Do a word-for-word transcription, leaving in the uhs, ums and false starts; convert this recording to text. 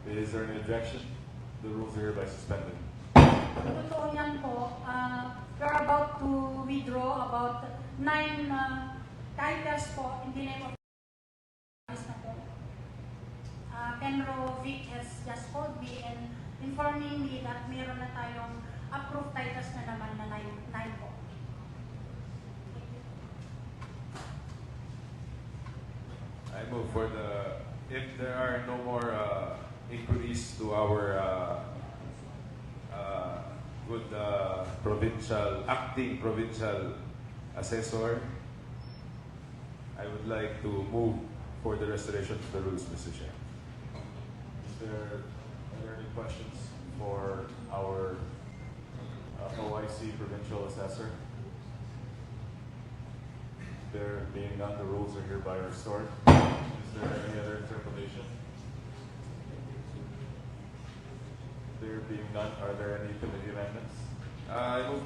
Is there any objection? The rules are hereby suspended. Totoo niyan po, uh, we're about to withdraw about nine uh, titles po in the name of na po. Uh, Ken Rovic has just called me and informing me that meron na tayong approved titles na naman na nine, nine po. I move for the, if there are no more uh, inquiries to our uh, uh, good uh, provincial, acting provincial assessor, I would like to move for the restoration of the rules, Mister Chair. Is there, are there any questions for our uh, O I C provincial assessor? There being none, the rules are hereby restored. Is there any other interpolation? There being none, are there any committee amendments? Uh, I move